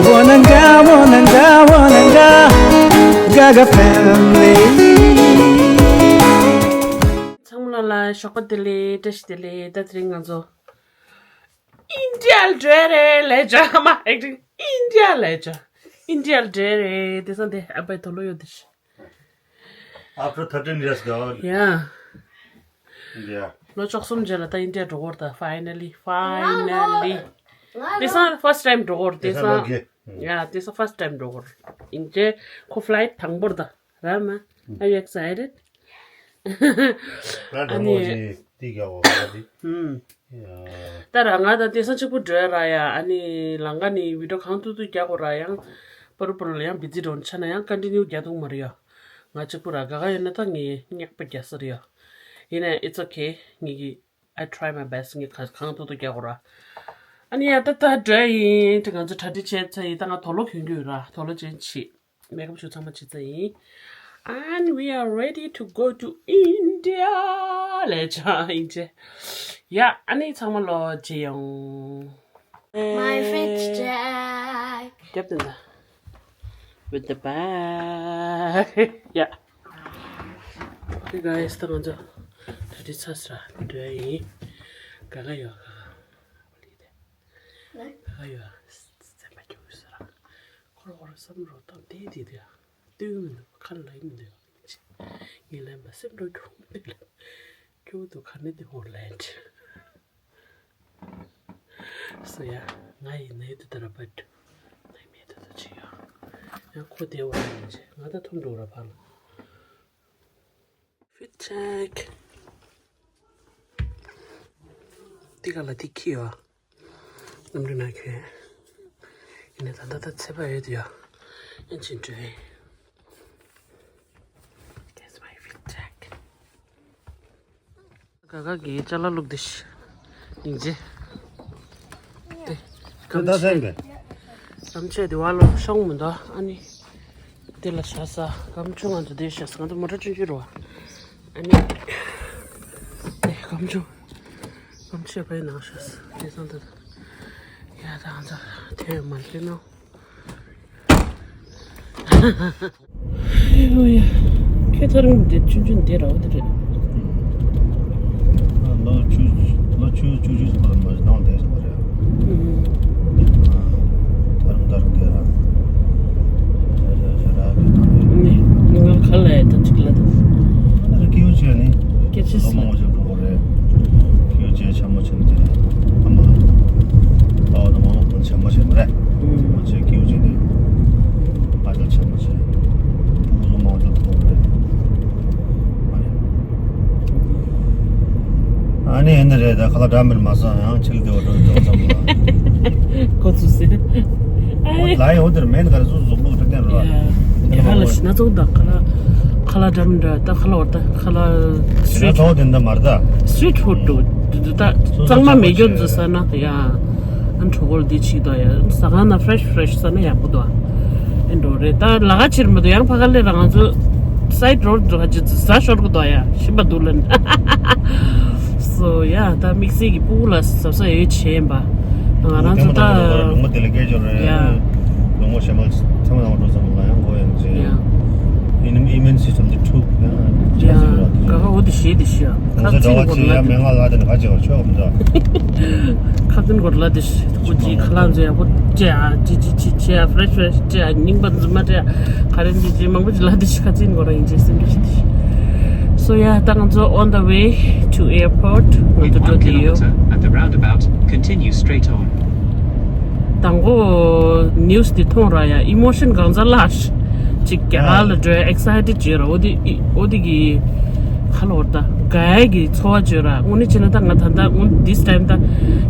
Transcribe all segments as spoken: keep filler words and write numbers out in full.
Wananga, wananga, wananga, Gaga family. ཚང་མ་ལ་ཞོགས་པ་བདེ་ལེགས། བཀྲ་ཤིས་བདེ་ལེགས། ད་དེ་རིང་ང་ཚོ་ཨིན་ཌི་ཡ་ལ་འགྲོ་ཡ་རེད་ལབ་བྱ། མ་ཨེག་ཊིང་། ཨིན་ཌི་ཡ་ལབ་བྱ། ཨིན་ཌི་ཡ་ལ་འགྲོ་ཡ་རེད། དེང་སང་དེ་ཨ་ཕའི་དུག་ལོག་ཡོད་དེ། After thirteen years, girl. Yeah. Yeah. ལོ་བཅུ་གསུམ་རྗེས་ལ་ད་ཨིན་ཌི་ཡ་འགྲོ་གི་རེད་ད། Finally, finally. དེང་སང་first time འགྲོ་གི་རེད། དེང་སང་། Yeah, དེང་སང་first time འགྲོ་གི་རེད། ཨིན་ཌི་ཡ་ཁོ་flight དང་པོ་རེད་ད། ར་མ། Are you excited? Flight དང་པོ་ཅིག་ཏི་ཀ་འོ་ཧ་དི། ཧུམ། ཡ། ད་ར་ང་ད་དེང་སང་གཅིག་པུ་འགྲོ་ཡ་ར་ཡ། ཨ་ནི་ལམ་ཁ་ནས་video གང་ཐུབ་ཐུབ་རྒྱག་དགོས་ར། ཡང་པ་རུ་པ་རུ་ལ་ཡང་busy འགྲོ་ཆ་ན་ཡང་continue རྒྱག་ཐུབ་མ་རེད་ཡ། ང་གཅིག་པུ་ར་དགའ་དགའ་ཡོད་ན་ད་ངས་སྙེག་པ་རྒྱག་ས་རེད་ཡ། ཡིན་ནའི་it's okay. ངས་ཀྱི་I try my best. ངས་གང་གང་ཐུབ་ཐུབ་རྒྱག་དགོས་ར། ཨ་ནི་ཡ་ད་ད་འགྲོ་ཡ་ཡིན། དེ་ང་ཚོ་གྲ་སྒྲིག་བྱས་ཚར་ཡིན། ད་ང་དུག་ལོག་གྱོན་གྱི་ཡོད་ར། དུག་ལོག་ཅན་བྱེད། མེག་ཨབ་ཆུ་ཚང་མ་བྱེད་ཚར་ཡིན། And we are ready to go to India. ལས་བྱ་ཡིན་ཅེ། ཡ། ཨ་ནི་ཚང་མ་ལོ་མཇལ་ཡོང་། My fit check. རྒྱབ་དེ་འདྲ། With the bag. Yeah. Hey guys, ད་ང་ཚོ་གྲ་སྒྲིག་ཚར་ས་ར་འགྲོ་ཡ་ཡིན། ག་ག་ཡོད་ག་ག་ལི་དེ། ག་ག་ཡོད་སེམས་པ་སྐྱོ་གི་ས་ར། ཁོ་ར་ཁོ་ར་བསམ་རོགས་དང་དེ་དེ་དེ་ལྟོས་མི་འདུག་ཁ་ལ་ཡིན་མི་འདུག་ངས་ལན་པ་སེམས་འགྲོ་སྐྱོ་མི་འདུག་སྐྱོ་འདུག་ཁ་ནི་དེ་ཧོར་ལན་སོ་ཡ། ང་ཡི་ནའི་དུ་ད་ར་པ་དུ་ནའི་མེ་དུ་དུ་ཅི་ཡ། ཡང་ཁོ་དེ་བ་ཡིན་ཅེ་ང་ད་ཐུམ་འགྲོ་ར་ཕ་ལ། Fit check. ཏི་ཀ་ལ་ཏི་ཁི་ཡོ། ནམ་རི་ན་ཁེ། ཡིན་ནའི་ད་ལྟ་ད་ཚེ་བ་ཡོད་དུ་ཡོ། ཡིན་ཅིན་ཏྲེ། That's my fit check. ག་ག་གི་ཅ་ལག་བླུགས་ཏེ་ཤི། ཡིན་ཅི། ཏེ། ད་ད་ཟེར་མེད། གམ་ཆེ་དེ་བ་ལོ་ཤོང་མི་འདུག་ཨ་ནི། དེ་ལ་བཞག་ས། གམ་ཆུང་ང་ཚོ་དེ་བཞག་ས། ང་ཚོ་མོ་ཊ་ཆུང་ཆུང་རེད་བ། ཨ་ནི། དེ་གམ་ཆུང་། གམ་ཆེ་བའི་ནང་བཞག་ས། དེ་ཚང་དུ། ཡ་ད་ང་ཚོ་དེ་མ་ལྟོས་ནོ། ཨོ་ཡ། ཁྱོད་ཐག་རིང་དེ་ཆུང་ཆུང་དེ་ར་བ་དེ་རེད། ལོ་བཅུ། ལོ་བཅུ་བཅུ་བཅུ་ཙམ་པ་ལ་མ་ནང་དེ་ཙམ་པ་རེད། ཨུམ། ད་རུང་ད་རུང་དེ་ར། ཞེ་དྲག་གི་ནང་དེ། ནི་ང་ག་ལ་ཡ་ད་ཅིག་ལ་ད། ཨ་རེ་སྐྱེ་བོ་བྱས་ནི། སྐྱེ་ཆེ་ལོ་མང་པོ་ཅིག་འགྲོ་བ་རེད། སྐྱེ་བོ་བྱས་ཆེན་པོ་བྱས་ནི་དེ་རེད། ཨ་མ། ཨ་བ་དང་མ་མ་ཁོང་ཆེན་པོ་བྱས་མ་རེད། ཨུམ། ཁོང་ཆེ་སྐྱེ་བོ་བྱས་ནི། ང་ཚོ་ཆེན་པོ་བྱས། ཨ་ནི་ཡིན་ན་རེད་ད་ཁ་ལག་འདྲ་མིན་མ་བཟང་ཡང་ཆེ་ལ་དེ་བ་འགྲོ་འགྲོ་ཙམ་ལ། ཁོ་ཚོ་ཟེར། ཨོ་ལ་ཡོད་དེར་མེད་ག་རེ་སུ་གཟུགས་པོ་གྲུབ་བསྟན་རོ། ཡ་ཁ་ལག་ཤི་ན་ཚོགས་དང་ཁ་ལག་ཁ་ལག་འདྲ་མིན་འདྲ་ད་ཁ་ལག་བར་ད་ཁ་ལག་ཤི་ན་ཚོགས་དེ་འདྲ་མར་ད། Street food འགྲོ་འདུག་ད་གཙང་མ་མེད་རྒྱུ་འཛུལ་ས་ན་ཡ། ཨ་ནི་གྲོགས་པོ་འདི་ཆིག་དང་ཡ་ཟ་ཁང་ན་fresh fresh ཟ་ན་ཡག་པོ་འདུག་ཨེ་འགྲོ་རེད་ད་ལ་ག་ཕྱིར་མི་འདུག་ཡང་ཕ་ག་ལེ་ར་ང་ཚོ་side road འགྲོ་ཧ་ཅི་ཟ་ཤོར་གི་འདུག་ཡ་ཤི་པ་འདུག་ལན། So yeah ད་དམིགས་བསལ་གྱི་ཕྲུ་གུ་ལ་གཟབ་གཟབ་ཡོད་བྱས་ཡིན་པ་ང་རང་ཚོ་ད་ལོ་ངོ་དེ་ལ་སྐད་ཅོར་རེད། ཡ་ལོ་ངོ་ཞེ་མ་ཚང་མ་ནང་འགྲོ་ས་ལ་ཡང་གོ་ཡང་ཅི་ཡ་ཡིན་ནམ་immune system འདི་འཁྲུག་ཡ་ག་ག་འོ་དེ་ཤེས་དེ་ཤེས་ཡ། ཁ་ཚིག་གོ་ལ་དེ། ཁ་ཚིག་གོ་ལ་དེ་ཤེས། ཁོ་ཅི་ཁ་ལག་མཛེས་ཡ་པོ་ཅི་ཨ་ཅི་ཅི་ཅི་ཅི་ཨ་fresh fresh ཅི་ཨ་རྙིང་པ་རྫུན་མ་ཅི་ཨ་ཁ་རེ་ཅི་ཅི་མང་པོ་ཅི་ལ་དེ་ཤེས། ཁ་ཚིག་གོ་ལ་ཡིན་ཅི་སེམས་ཅི་ཤེས་དེ་ཤེས། So yeah ད་ང་ཚོ་on the way to airport ང་ཚོ་འགྲོ་དེ་ཡོད། At the roundabout, continue straight on. དང་པོ་news དེ་མཐོང་ར་ཡ་emotion གང་ཚ་ལ་ཅིག་རྒྱ་གར་ལ་འགྲོ་excited བྱེད་ར། འོ་དེ་འོ་དེ་གི་ཁ་ལོ་ད་དགའ་ཡ་གི་ཚོར་བ་བྱེད་ར། དངོས་གནས་བྱས་ན་ད་ང་ད་ལྟ་དངོས་this time ད་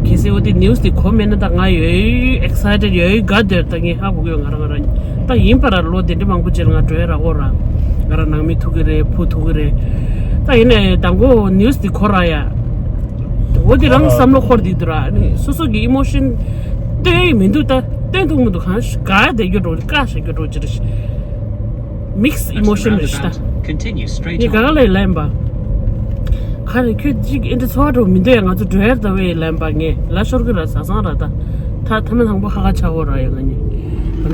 གལ་སྲིད་འོ་དེ་news དེ་གོ་མེད་ན་ད་ང་ཡོད་excited ཡོད་དགའ་སྡོད་ད་ངས་ཧ་གོ་གི་ཡོད། ང་རང་ང་རང་ད་ཡིན་པ་ར་ལོ་དེ་འདྲ་མང་པོ་ཅིག་ལ་ང་འགྲོ་ཡ་ར་འོ་ར་ང་རང་ནང་མི་ཐུག་གི་རེད། བུ་ཐུག་གི་རེད། ད་ཡིན་ནའི་དང་པོ་news དེ་གོ་ར་ཡ། འོ་དེ་རང་བསམ་བློ་འཁོར་དེ་འདུག་ར། ཨ་ནི་སོ་སོ་གི་emotion་སྟོན་ཡི་མི་འདུག་ད་སྟོན་ཐུབ་མི་འདུག་གང་ཞིག་ག་བསྡད་རྒྱུ་འགྲོ་བཀའ་བཞག་རྒྱུ་འགྲོ་ཅི་རེད། Mix emotion རེད་ཤི་ད། Continue straight ངས་ག་ག་on. ལ་ཡི་ལན་པ། ག་རེ་ཁྱོད་ཅིག་ཨེ་འདྲ་ཚོར་བ་འགྲོ་མི་འདུག་ཡ། ང་ཚོ་འགྲོ་ཡར་ད་བས་ལན་པ་ངས་ལ་ཤོར་གི་ར་ཟ་ཚང་ར་ད། ད་ཐ་མ་དང་པོ་ཧ་ག་ཆ་འོ་ར་ཡ་ང་ནི།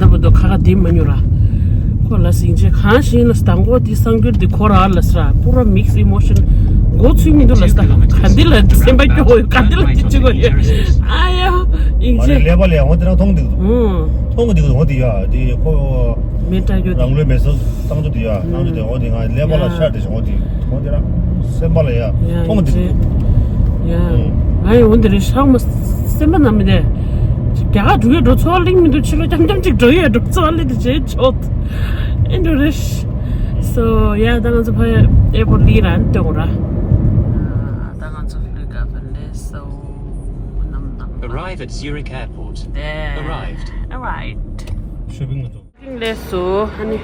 ད་བར་དུ་ཁ་ཁ་བསྡད་མ་མྱོང་ར། ཁོ་ལ་ཟིང་ཆེ་གང་ཞིག་ལ་དང་པོ་དེ་གསར་འགྱུར་དེ་ཁོ་ར་ལ་ཟེར་ར། པུ་ར་mixed emotion མགོ་ཚོས་མི་འདུག་ལ་ཟེར། ག་འདི་ལ་སེམས་པ་སྐྱོ་བོ་ཡོད། ག་འདི་ལ་ཅི་བྱེད་དགོས་ཡོད། ཨ་ཡ། ཨིན་མ་ནས་ཇི། ཀླད་པ་ལས་འོ་དེ་རང་མཐོང་གི་འདུག་ཨུང་། མཐོང་གི་འདུག་འོ་དེ་ཡ་དེ་ཁོ། མེ་སྲེག་རྒྱུ་དེ། རང་ལུས་མེ་སྲེག་བཏང་རྒྱུ་དེ་ཡ་གནང་རྒྱུ་དེ་འོ་དེ་ང་ཀླད་པ་ལ་ཡ་ཤར་དེ་བྱུང་འོ་དེ་འོ་དེ་རང་སེམས་པ་ལ་ཡ་ཡ་མཐོང་གི་ཨིན་འདུག་ཇི། ཡ། ཨུང་། ང་ཡི་འོ་དེ་རེད་ཤག་མ། སེམས་པ་ནང་མི་དེ། རྒྱ་གར་འགྲོ་གི་འགྲོ་ཚོ་གླིང་མི་འདུག་ཕྱི་ལོ་རྐྱང་རྐྱང་ཅིག་འགྲོ་ཡ་འགྲོ་ཚོ་གླིང་དེ་བྱེད་ཆོག་ཨེ་འགྲོ་རེད། སོ་ཡ་ད་ང་ཚོ་ཕ་ཨེར་པོར་ཊི་ལི་རང་སྟོན་ར། ད་ང་ཚོ་flight ཀ་ཕེབས་ལེ་སོ། ནམ་ནམ། Arrive at Zurich Airport. Arrived. Arrived. ཤོ་པིང་ལ་འགྲོ། ཤོ་པིང་ལས་སོ་ཧ་ནི།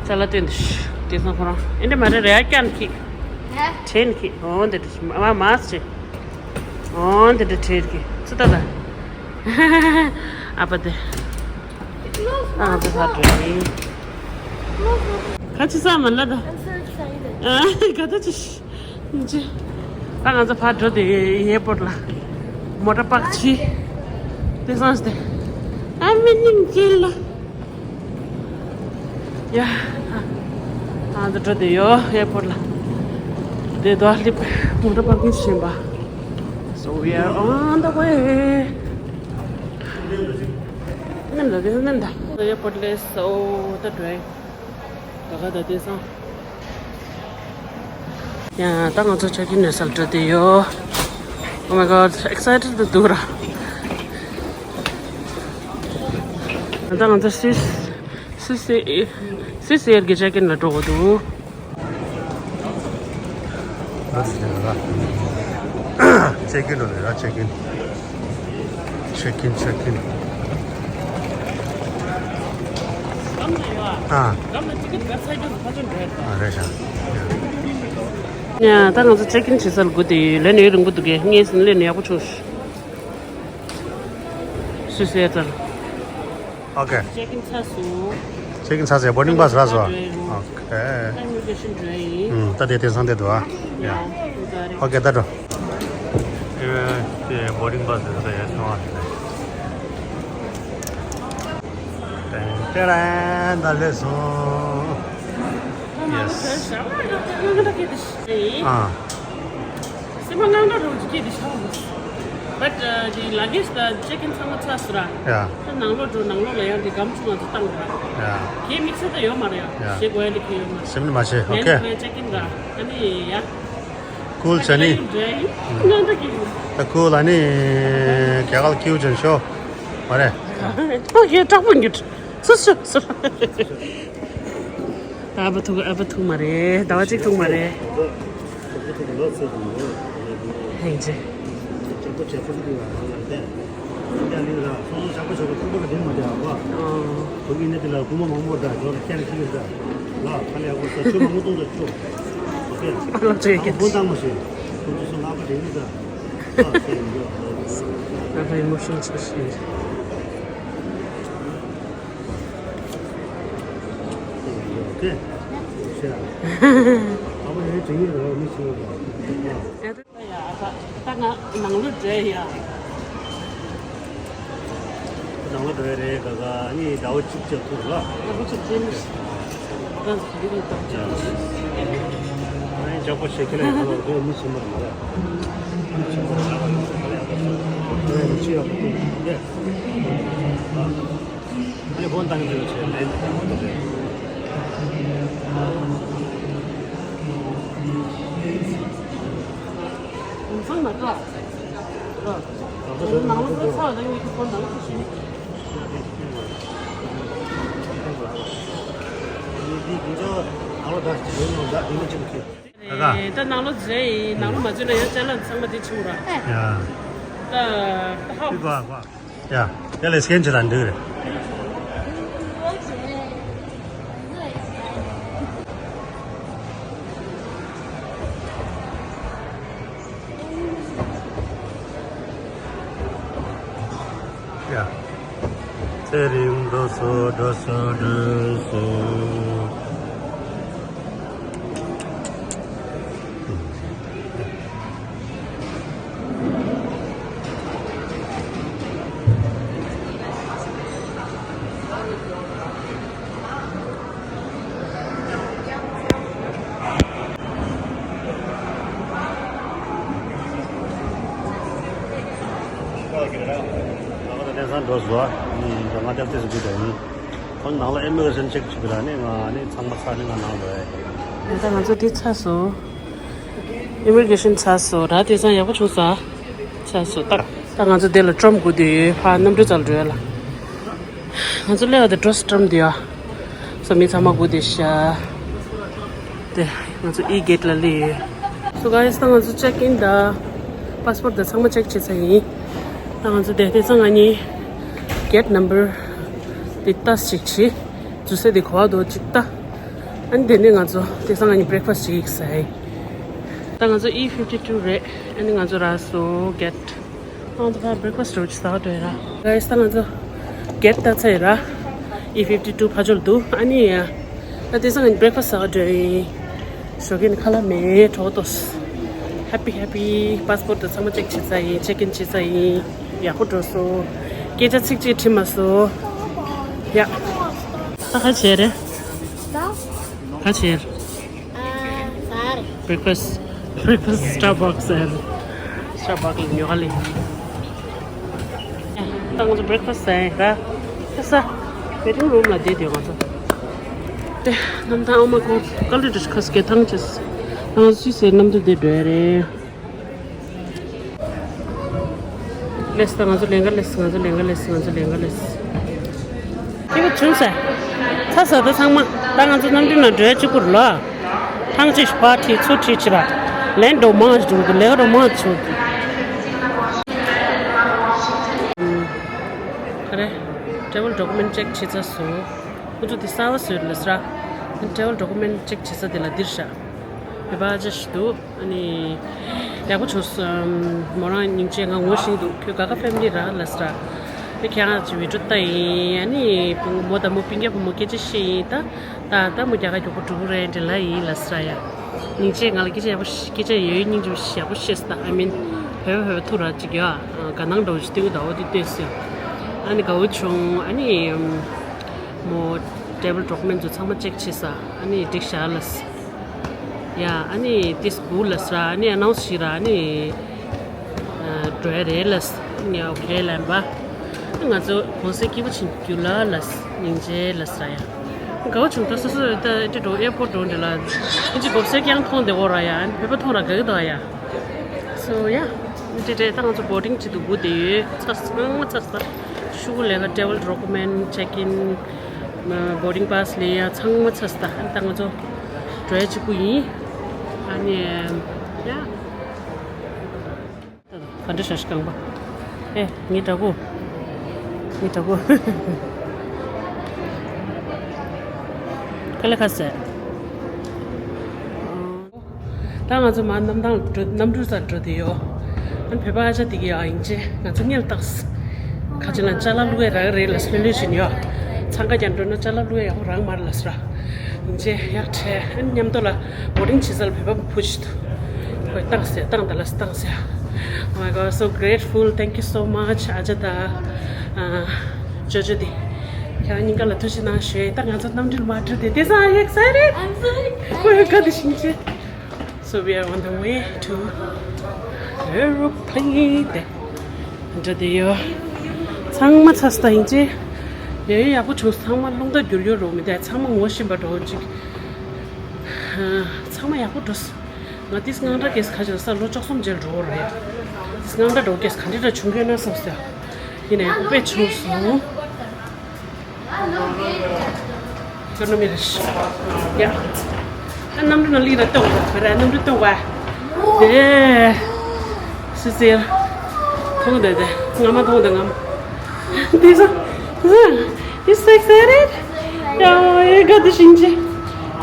ཅ་ལག་སྟོན་དུ་ཤི། དེང་སང་ཁོ་རང་ཨེ་འདྲ་མ་རེད་རེད་ཨ་ཀྱན་ཁི། ཧེ། ཁྲེན་ཁི་འོ་འདི་འདྲ་ཤི་མ་མ་སི་ཆེ། འོ་འདི་འདྲ་ཁྲེན་ཁི་ཚུ་ད་ད། ཨ་པ་དེ། It looks ཨ་ད་ད་འགྲོ་ཡིན། Look, look. ཁ་ཆི་ས་མ་ལ་ད། I'm so excited. ཨ་ག་ད་ཆི་ཤི། ཅི། ད་ང་ཚོ་ཕར་འགྲོ་དེ་ཨེར་པོར་ཊི་ལ། མོ་ཊ་པག་ཆི། དེ་སང་སྟེ། ཨ་མི་ནིང་ཅི་ལ། ཡ། ཨ་ད་འགྲོ་དེ་ཡོད་ཨེར་པོར་ཊི་ལ། དེ་དོ་ལིབ་མོ་ཊ་པག་ཆི་བཞིན་པ། So we are on the way. ནན་ད་དེ་ནན་ད། ཨེར་པོར་ཊི་ལས་སོ་ད་འགྲོ་ཡ། ད་ག་ད་དེ་སང་། ཡ་ད་ང་ཚོ་ཅེག་ཨིན་ནས་སལ་འགྲོ་དེ་ཡོད། Oh my god, excited དུ་འདུག་ར། ད་ང་ཚོ་སིས་སིས་སིས་ཨེར་གི་ཅེག་ཨིན་ལ་འགྲོ་གི་འདུག་ཅེག་ཨིན་འགྲོ་དེ་ར་ཅེག་ཨིན། Check in, check in. ཨ། ཨ་རེད་ཤག་ཡ་ད་ང་ཚོ་ཅེག་ཨིན་བྱེད་སར་སྒུག་དེ་ལས་ནས་རིང་པོ་འདུག་གས། ངས་ཟིན་ལས་ནས་ཡག་པོ་བྱུང་། སུད་སི་ཨེར་ལ། Okay. Check in ཚར་སོང་། Check in ཚར་སོང་། Boarding pass རག་སོང་། Okay. Immigration འགྲོ་ཡིན། ད་དེ་དེང་སང་དེ་འདུག་ཨ། Yeah, you got it. Okay, ད་འགྲོ། ཨེ་དེ་boarding pass དེ་ཚོ་ཡར་སོང་ཨ། ཏན་ཏན་ད་སླེབས་སོང་། Yes. ཨ། སེམས་པ་དངངས་སྐྲག་རོ་ཅིག་སྐྱེས་ཏེ་ཤོག་མོ། But the luggage དང་check in ཚང་མ་ཚར་སོང་ར། Yeah. ད་ནང་ལོགས་འགྲོ། ནང་ལོགས་ལ་ཡང་དེ་སྒམ་ཆུང་ང་ཚོ་བཏང་ར། Yeah. གའི་དམིགས་བསལ་ད་ཡོད་མ་རེད་ཡ། Yeah. ཞེ་དགོས་ཡ་དེ་གའི་ཡོད་མ་རེད། སེམས་ནི་མ་བྱེད། Okay. Check in ར། ཨ་ནི་ཡ། Cool བྱ་ནི། དངངས་སྐྲག་སྐྱེས་ཡོད། ད་cool ཨ་ནི། རྒྱ་གར་ལ་cute བྱ་ནི་ཤོག་མ་རེད། ཨོ་ཡེ་དྲག་པོ་འགྱུར། སུ་སུ་སུ། ཨ་ཕ་ཐུག་ཨ་ཕ་ཐུག་མ་རེད། ཟླ་བ་གཅིག་ཐུག་མ་རེད། ཧེང་ཅེ། ཨ་ཕ་emotion ཆགས་ཤིང་། ཨ་ཕ་ཡང་དྲན་གྱི་རེད་བ། མི་ཆེན་པོ་དང་། ཡ། ད་ང་ནང་ལོགས་འགྲོ་ཡ། ནང་ལོགས་འགྲོ་ཡ་རེད། ག་ག་ནི་ཟླ་བ་གཅིག་ཙམ་ཐུག་ལ། ཟླ་བ་གཅིག་ཙམ། ད་ག་གི་ད་ཅག་ཨ་ནི་ཇག་པོ་ཞེ་ཁྱེད་ལ་ཡ་ལོག་འགྲོ། མི་ཆེན་པོ་རེད་མ་རེད། མི་ཆེན་པོ་རེད། ཨ་ནི་ཆེ་ཡ་པོ་ཏོ་ཡ། ཨ་ནི་ཕོན་བཏང་གི་འདུག་བྱས་ལན་བཏང་གི་འདུག་རེད། ཡིན་ཚང་མ་ཀ། ཀ། ནང་ལོགས་ཚ་བ་དང་ཡོད་ཀྱི་ཕོན་དང་ཤི། ད་ནང་ལོགས་འཛུལ་ཡིན། ནང་ལོགས་མ་འཛུལ་ན་ཡང་ཅ་ལག་ཚང་མ་དེ་ཕྱིན་ར། ཡ། ད་ད་ཧ། ཡ། ཡ་ལས་སྐྱེལ་བྱེད་དང་འདུག་རེད། ཡ། ཚེ་རིང་འགྲོ་སོང་། འགྲོ་སོང་། འགྲོ་སོང་། ཁ་སང་འགྲོ་བཟོ་ཨ་ནི་ང་སྐྱབས་ཏེ་ཟེར་གྱི་དང་ཡིན། ཁོང་ནང་ལ་ཨེ་མི་རེ་ཤན་ཅེག་བྱེད་ཀྱི་ར་ནི་ང་ནི་ཚང་མ་ཚར་ནི་ང་ནང་ལ་ཡོད། ད་ང་ཚོ་འདི་ཚར་སོང་། ཨི་མི་གྷི་རེ་ཤན་ཚར་སོང་ར། དེང་སང་ཡག་པོ་བྱུང་སོང་། ཚར་སོང་ད། ད་ང་ཚོ་འདི་ལ་ཀྲོམ་སྒུག་བསྡད་ཡོད། ཕ་གནམ་གྲུ་རྩ་ལ་འགྲོ་ཡ་ལ། ང་ཚོ་སླེབས་པ་དང་འགྲོ་སོང་ཀྲོམ་འདི་ཡ། སོ་མི་ཚང་མ་སྒུག་བསྡད་ཤག་དེ་ང་ཚོ་ཨི་གེ་ཊི་ལ་སླེབས་ཡོད། So guys, ད་ང་ཚོ་ཅེག་ཨིན་དང་པ་སི་པོར་ཊི་དང་ཚང་མ་ཅེག་བྱས་ཚར་ཡིན། ད་ང་ཚོ་དེ་དེང་སང་ང་གཉིས་གེ་ཊི་ནམ་བར་དེ་ལྟ་ཞིག་བྱས། ཇུ་སི་དེ་གོ་བ་དོ་ཅིག་ལྟ། ཨ་ནི་དེ་ནས་ང་ཚོ་དེང་སང་ང་གཉིས་བྷི་རེག་ཕ་སི་ཊི་ཅིག་ཟ་ཡིན། ད་ང་ཚོ་ཨི་ཕིབ་ཊི་ཊུ་རེད། ཨ་ནི་ང་ཚོ་རག་སོང་གེ་ཊི། ང་ཚོ་ཕར་བྷི་རེག་ཕ་སི་ཊི་རོ་ཅིག་ཟ་འགྲོ་ཡ་ར། གྷའི་སི་ད་ང་ཚོ་གེ་ཊི་ལྟ་ཚར་ཡ་ར། ཨི་ཕིབ་ཊི་ཊུ་ཕ་ཇོ་ལ་འདུག་ཨ་ནི་ཡ། ད་དེང་སང་ང་གཉིས་བྷི་རེག་ཕ་སི་ཊི་ཟ་འགྲོ་ཡིན། ཞོགས་ཀས་ནི་ཁ་ལག་མེད་གྲོགས་ཏོ། ཧེ་པི་ཧེ་པི། པ་སི་པོར་ཊི་དང་ཚང་མ་ཅེག་བྱས་ཚར་ཡིན། ཅེག་ཨིན་བྱས་ཚར་ཡིན། ཡག་པོ་འགྲོ་སོང་། སྐད་ཆ་ཚིག་གཅིག་དྲིས་མ་སོང་། ཡ། ད་ག་བྱས་རེད། ག་བྱས་རེད། བྷི་རེག་ཕ་སི་ཊི། བྷི་རེག་ཕ་སི་ཊི་སི་ཊར་བྷག་སི་ཟེར། སི་ཊར་བྷག་སི་ལ་ཉོ་ག་ལེ། ད་ང་ཚོ་བྷི་རེག་ཕ་སི་ཊི་ཟ་ཡིན་ར། ད་ས། ཝེ་ཊིང་རུམ་ལ་བསྡད་དེ་ང་ཚོ། དེ་གནམ་ཐང་ཨ་མ་ཀོ་ཀ་ལི་ཏི་ཁ་སྐད་ཐང་ཆེས། ང་ཚོ་སུས་ཟེར་གནམ་དུ་བསྡད་འགྲོ་ཡ་རེད། ལེས་ད་ང་ཚོ་ལེན་ག་ལེས། ང་ཚོ་ལེན་ག་ལེས། ང་ཚོ་ལེན་ག་ལེས། སྐྱིད་པོ་བྱུང་ཟེར། ཚ་ས་ད་ཚང་མ། ད་ང་ཚོ་གནམ་གྲུ་ནང་འགྲོ་ཡ་གཅིག་པུ་རེད་ལ། ཐང་ཅིག་ཕར་ཁྲིད་ཚུར་ཁྲིད་བྱེད་པ། ལན་འགྲོ་མང་ཞིག་འགྲོ་གི་འདུག་ལས་ཀ་འགྲོ་མང་ཞིག་བྱུང་། ག་རེ། ཊེ་བལ་ཌོ་ཀུ་མེན་ཊི་ཅེག་བྱེད་ཚར་སོང་། ཁོ་ཚོ་དེ་གསར་པ་བཟོས་ལ་ཟེར། ཨ་ཊེ་བལ་ཌོ་ཀུ་མེན་ཊི་ཅེག་བྱེད་ས་དེ་ལ་འདིར་བཞག་བོད་པ་ཨ་ཅག་ཞིག་འདུག་ཨ་ནི། ཡག་པོ་བྱུང་སོང་། མོ་རང་སྙིང་རྗེ། ང་ངོ་ཤེས་འདུག་ཁོས་ག་ག་ཕེ་མི་ལི་ར་ལ་ཟེར། ཨ་ཁྱེད་རང་ཚོ་བི་ཌི་ཡོ་ལྟ་ཡིན། ཨ་ནི་མོ་དང་མོ་སྤུན་ཀྱག་བུ་མོ་སྐད་ཆ་བཤད་ཡིན་ད། ད་ད་མོ་རྒྱ་གར་མགྱོགས་པོ་འགྲོ་གི་རེད་འདྲ་ལབ་ཡིན་ལ་ཟེར་ཡ། སྙིང་རྗེ། ང་ལ་སྐད་ཆ་ཡག་པོ་སྐད་ཆ་ཡོད་སྙིང་རྗེ་ཡག་པོ་བཤད་སོང་ད། ཨ་མིན། བོད་པ་བོད་པ་ཐུག་ར་ཅིག་ཡ། དགའ་སྣང་འདྲ་བོ་ཞིག་སྟོན་གི་འདུག་འོ་དེ་སྟོན་སོང་། ཨ་ནི་དགའ་བོ་བྱུང་། ཨ་ནི། མོ་ཊེ་བལ་ཌོ་ཀུ་མེན་ཊི་ཚོ་ཚང་མ་ཅེག་བྱས་ས། ཨ་ནི་འགྲིག་ཤག་ལ་ཟེར། ཡ། ཨ་ནི་ཏིས་བུ་ལ་ཟེར། ཨ་ནི་ཨ་ནའུན་སི་བྱེད་ར། ཨ་ནི་འགྲོ་ཡ་རེད་ལ་ཟེར། ཨ་ནི་ཨོ་ཁེ་ལབ་པ། ཨ་ང་ཚོ་གུང་སེང་སྐྱིད་པོ་ཕྱིན་རྒྱུ་ལ་ལ་ཟེར། སྙིང་རྗེ་ལ་ཟེར་ཡ། དགའ་བོ་བྱུང་། ད་སོ་སོ་ད་ཨེ་འགྲོ་ཨེར་པོར་ཊི་འགྲོ་འདྲ་ལ། ཨིན་ཅི་གོབ་སེ་རྐྱང་མཐོང་བསྡད་ཡོད་ར་ཡ། ཨ་ནི་བོད་པ་མཐོང་ར་དགའ་གི་འདུག་ཡ། སོ་ཡ། ཨ་ནི་དེ་ད་ང་ཚོ་བོར་ཌིང་བྱེད་དུ་སྒུག་བསྡད་ཡོད། ཚར་ཚང་མ་ཚར་ས། ཤོག་གུ་ལེན་ག་ཊེ་བལ་ཌོ་ཀུ་མེན་ཊི་ཅེག་ཨིན། བོར་ཌིང་པ་སི་ལེན་ཡ་ཚང་མ་ཚར་སོང་ད། ཨ་ནི་ད་ང་ཚོ་འགྲོ་ཡ་གཅིག་པུ་ཡིན། ཨ་ནི་ཡ། ག་འདྲ་ཞག་ཤི་རྐང་པ། ཨེ་ངའི་དགྲ་བོ། ངའི་དགྲ་བོ། ཀ་ལེ་ཁ་སེ། ད་ང་ཚོ་མར་གནམ་ཐང་ལ་འགྲོ། གནམ་གྲུ་སར་འགྲོ་བསྡད་ཡོད། ཨ་ནི་བོད་པ་ཨ་ཅག་དེ་གིས་ཡ་ཡིན་ཅེ་ང་ཚོ་སྔོན་ལ་བཏང་། ཁ་ཅིག་ལ་ཅ་ལག་བླུག་ཡ་རག་རེད་ལ་ལྷོད་ལྷོད་བྱས་ནས་ཡ། འཚང་ཁ་རྒྱག་འགྲོ་ན་ཅ་ལག་བླུག་ཡ་ཡག་པོ་རག་མ་རེད་ལ་ཟེར། ཡིན་ཅེ་ཡག་འཕྲད། ཨ་ནི་མཉམ་དུ་ལ་བོར་ཌིང་བྱེད་ས་ལ་བོད་པ་བུ་ཞིག་འདུག་ཁོས་བཏང་ཟེར། བཏང་ད་ལ་བཏང་ཟེར། Oh my God, so grateful, thank you so much. ཨ་ཅག་ད། ཨ། ཅོ་ཅོ་དེ། ཁྱེད་རང་གཉིས་ཀ་ལ་ཐུགས་རྗེ་གནང་ཞུ། ད་ང་ཚོ་གནམ་གྲུ་ལ་མར་འགྲོ་དེ། དེང་སང་are you excited? I'm so excited. ཁོ་ཡང་དགའ་དེ་ཤིང་ཆེ། So we are on the way to aeroplane. དེ་འགྲོ་དེ་ཡོད། ཚང་མ་ཚར་སོང་ད་ཡིན་ཅེ། ཡ་ཡ་ཡག་པོ་བྱུང་། ཚང་མ་རླུང་རྟ་བསྒྱུར་ཡོད་རོགས་མི་དེ་ཚང་མ་ངོ་ཤེས་པ་འདྲ་བོ་ཅིག་ཚང་མ་ཡག་པོ་འགྲོ་སོང་། ང་ཏིས་སྔངས་སྐྲག་སྐྱེས། ཁ་ཅིག་ལ་ས་ལོ་བཅུ་གསུམ་རྗེས་འགྲོ་བ་རེད། ཏིས་སྔངས་སྐྲག་འདྲ་བོ་སྐྱེས། ག་འདྲ་འདྲ་བྱུང་གི་ཡོད་ན་བསམ་སོང་། ཡིན་ན་ཡག་པོ་དཔེ་བྱུང་སོང་། ཅོ་ནོ་མི་རེད། ཡ། ཨ་གནམ་གྲུ་ནང་ལི་ར་གཏོང་བ་ར། གནམ་གྲུ་གཏོང་བ། དེ། སི་སི། མཐོང་དེ་དེ། ང་མ་མཐོང་དེ་ང་མ། This one. It's so excited. Yeah, you got the Shinji.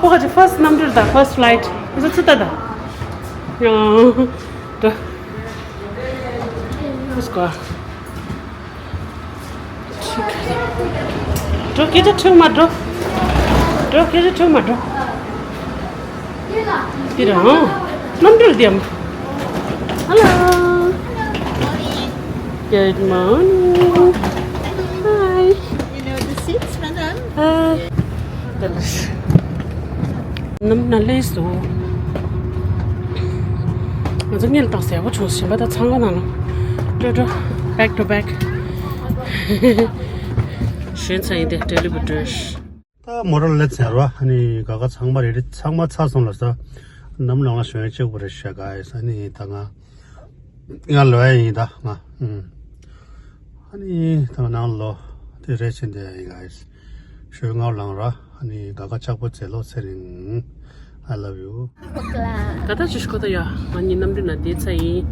ཁོ་ག་ཅི་first གནམ་གྲུ་ད། First flight. Is it ཚུད་ད། Yeah. Let's go. འགྲོ། སྐད་ཆ་དྲིས་མ་འགྲོ། འགྲོ། སྐད་ཆ་དྲིས་མ་འགྲོ། འདི་རང་། གནམ་གྲུ་འདི་ཡང་། Hello. Good morning. Hi. You know the seats, madam? Hi. གནམ་གྲུ་ནང་སླེབས་སོང་། ང་ཚོ་སྔོན་ལ་བཏང་ཟེར་བ་བྱུང་། གཞན་པ་ད་ཚང་མ་ནང་ལ་སྤྲོ་སྤྲོ། Back to back. ཞོན་ཚ་ཡིན་ཏེ་ཊེ་ལི་པོར་ཊར། ད་མོ་ཊ་སླེབས་ཚར་བ། ཨ་ནི་ག་ག་ཚང་མ་རེ་རེ་ཚང་མ་ཚར་སོང་ལ་ས། ནམ་ལངས་ལ་ཞོན་གཅིག་པོ་རེད་ཤག་ག་ས། ཨ་ནི་ད་ང་ང་ལོས་ཡིན་ད་ང་ཨུམ། ཨ་ནི་ད་ང་ནང་ལོ་དེ་རེ་ཆེན་དེ་ཡིན་ག་ས། ཞོན་ང་ལངས་ར། ཨ་ནི་ག་ག་ཆག་པོ་ཚེ་ལོ་ཚེ་རིང་། I love you། ད་ལྟ་ཅི་ཞིག་གོ་ད་ཡ། ང་གཉིས་གནམ་གྲུ་ནང་བསྡད་ཚར་ཡིན།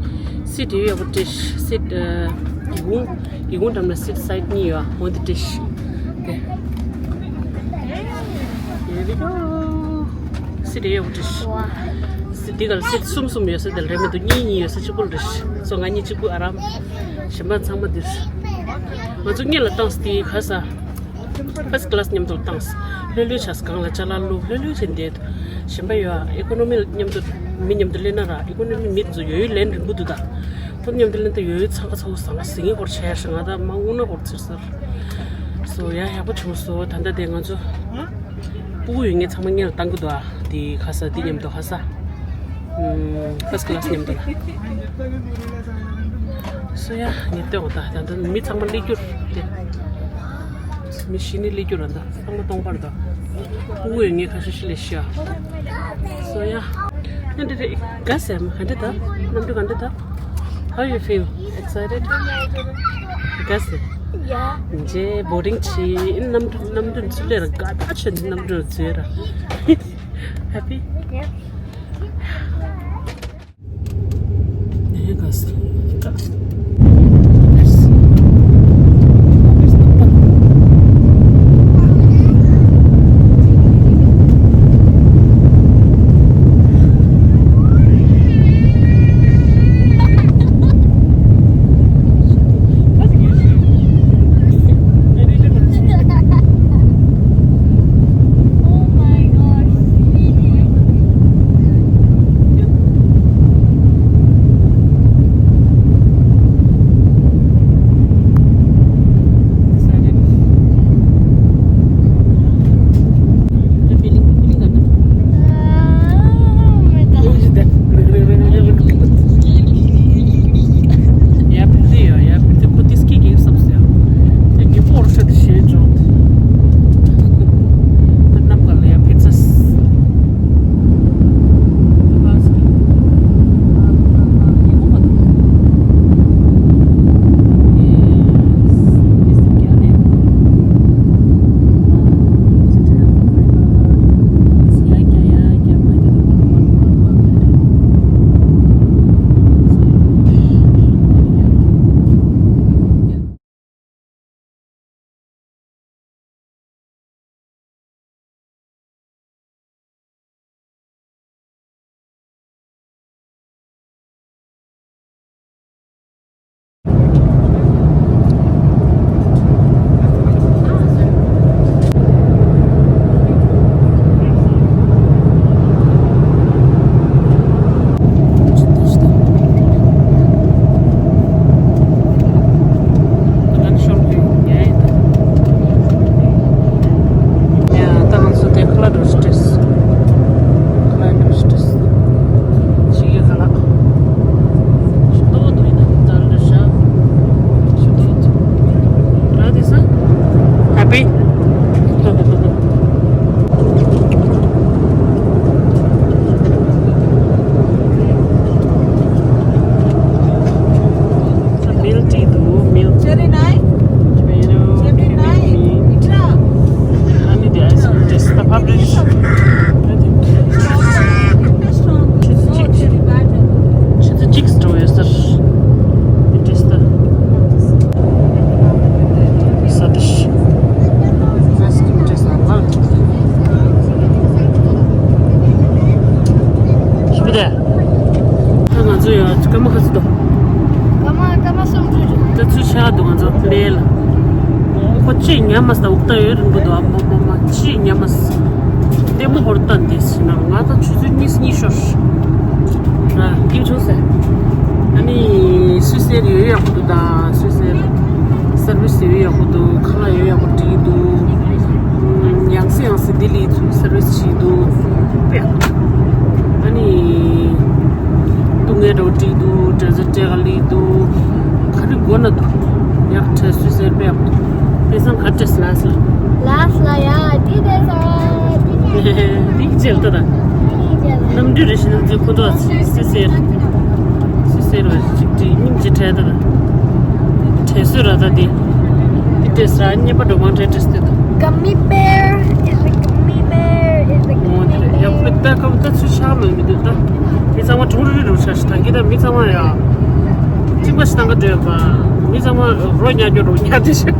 སི་ཊི་ཡོད་ཡག་པོ་བྲིས། སི་ཊི་ཨ། སྒེའུ་ཁུང་། སྒེའུ་ཁུང་འགྲམ་ལ་སི་ཊི་སའིཌ་གཉིས་ཡོད། འོ་འདི་བྲིས། དེ། Here we go། སི་ཊི་ཡོད་ཡག་པོ་བྲིས། སི་ཊི་ག་ལ་སི་ཊི་གསུམ་གསུམ་ཡོད་ས་དེ་ལ་རེད་མི་འདུག་གཉིས་གཉིས་ཡོད་ས་གཅིག་པོ་ལ་བྲིས། སོ་ང་གཉིས་གཅིག་པུ་ཨ་རམ། གཞན་པ་ཚང་མ་འདིར། ང་ཚོ་སྔོན་ལ་བཏང་སྟེ་ཁ་ས། ཕར་སི་ཊི་ཀ་ལ་སི་མཉམ་དུ་བཏང་། ལྷོད་ལྷོད་བྱས། སྒང་ལ་ཅ་ལག་བླུགས། ལྷོད་ལྷོད་བྱས་བསྡད། གཞན་པ་ཡོད་ཨ། ཨི་ཀོ་ནོ་མི་མཉམ་དུ། མི་མཉམ་དུ་སླེབས་ན་ར། ཨི་ཀོ་ནོ་མི་མི་ཚོ་ཡོད་ཡོད་ལན་རིང་པོ་འདུག་ད། ཁོ་མཉམ་དུ་སླེབས་ན་ད་ཡོད་ཡོད་ཚང་ཁ་ཚ་བོ་ཟ་ང་ཟིང་ངེ་ཧོར་ཆེ་ཤ་ང་ད་མ་འུ་ན་ཧོར་ཚིར་ཚིར། སོ་ཡ་ཡག་པོ་བྱུང་སོ། ད་ལྟ་དེ་ང་ཚོ་སྤུ་གུ་ཡོད་ངེས་ཚང་མ་སྔོན་ལ་བཏང་གི་འདུག་ཨ། དེ་ཁ་ས་དེ་མཉམ་དུ་ཁ་ས། ཕར་སི་ཊི་ཀ་ལ་སི་མཉམ་དུ་ལ། སོ་ཡ་ངས་ལྟོས་འོ་ད། ད་ལྟ་མི་ཚང་མ་སླེབས་རྒྱུ་རེད། མི་ཤི་ནི་སླེབས་རྒྱུ་རེད་ད། ཚང་མ་སྟོང་པར་ད། ཕྲུ་གུ་ཡོད་ངེས་ཁ་ཤས་ཤིག་ལས་ཤི་ཨ། སོ་ཡ། ཨ་འདི་རེད། དགའ་སེམས་ག་འདྲ་ད། གནམ་གྲུ་ག་འདྲ་ད། How you feel? Excited? དགའ་སེམས། Yeah. ཇེ་བོ་ཊིང་བྱེད། གནམ་གྲུ་གནམ་གྲུ་ཚུར་ལས་ར་དགའ་ད་ཆེ། གནམ་གྲུ་ཚུར་ར། Happy? Yeah. Oh my gosh. ཡ་ཕི་ཏི་ཡ། ཡ་ཕི་ཏི་ཁོ་ཏི་སྐད་ཀྱི་སབ་སེ་ཡ། དེ་གི་པོར་ཤ་དེ་ཤེས་ཆོག་ད་ནམ་ག་ལ་ཡ་ཕི་ཚ་སི། Happy? Milk tea འདུག milk. Cherry nine? Tomato, cherry nine. Kiwi. Itra. I need the ice cream taste. The publish. Cherry strong. Cherry bad. Cherry six to yes, sir. It is the Satish. Ice cream taste. Should be there. ད་ང་ཚོ་ཡ་སྐར་མ་ག་ཚོད་འདུག་སྐར་མ་སྐར་མ་གསུམ་འགྲོ་རྒྱུ། ད་ཚུར་ཆགས་འདུག་ང་ཚོ་ལས་ལ། ཁོ་ཅི་ཉམས་མ་ས་འུག་ཏ་ཡོད་རིང་པོ་འདུག་ཨ་མ་མ་མ་ཅི་ཉམས་མ་ས། ལྟད་མོ་ཧོར་ལྟ་འདི་སི་ན་ང་ད་ཆུ་ཚོད་གཉིས་གཉིས་ཤོར། ར་ཡིག་ཆུང་ཟེར། ཨ་ནི་སུད་སེར་ཡོད་ཡག་པོ་འདུག་ད་སུད་སེར་སར་བིས་ཡོད་ཡག་པོ་འདུག་ཁ་ལག་ཡོད་ཡག་པོ་བྲིས་འདུག་ཡང་སེ་ཡང་སེ་ལྡི་ལི་ཚུ་སར་བིས་བྱས་འདུག་དཔེ། ཨ་ནི་སྡུག་བསྔལ་འདྲ་བོ་བྲིས་འདུག་འདྲ་ཟེར་སྤྲད་ག་ལི་འདུག་ག་རེ་དགོས་ན་འདུག་ཡག་ཁྲལ་སུད་སེར་དཔེ་ སང་ག་ཏྲེས་ལ་སི། ལ་སི་ལ་ཡ་འདི་དེ་ས་འདི་འདི་ཅེལ་ཏ་ད། འདི་ཅེལ་ཏ། གནམ་གྲུ་རེ་བཞིན་ཚོས་ཁོ་ཚོ་སི་སེར། སི་སེར་བ་ཅིག་ཅིག་སྙིང་རྗེ་ཕྲལ་ཏ་ད། དྲན་གསོས་ར་ད་འདི། འདི་ཏྲེས་ར་གཉེར་པ་འགྲོ་མང་ཕྲལ་ཏྲེས་ཏེ་ད། Gummy bear is a gummy bear is a ཨོ་དེ་རེད། ཡག་པོ་ད་ཁ་བོ་ད་ཚུར་ཆགས་མེད་མི་འདུག་ད། མི་ཚང་མ་གྲུང་རུ་རུ་རུ་ཆགས་ཤི་ད་གི་ད་མི་ཚང་མ་ཡ། གཅིག་པ་ཞིག་བཏང་ག་འདོད་པ། མི་ཚང་མ་རོ་ཉག་རྒྱུ་རོ་ཉག་དེ་ཤི།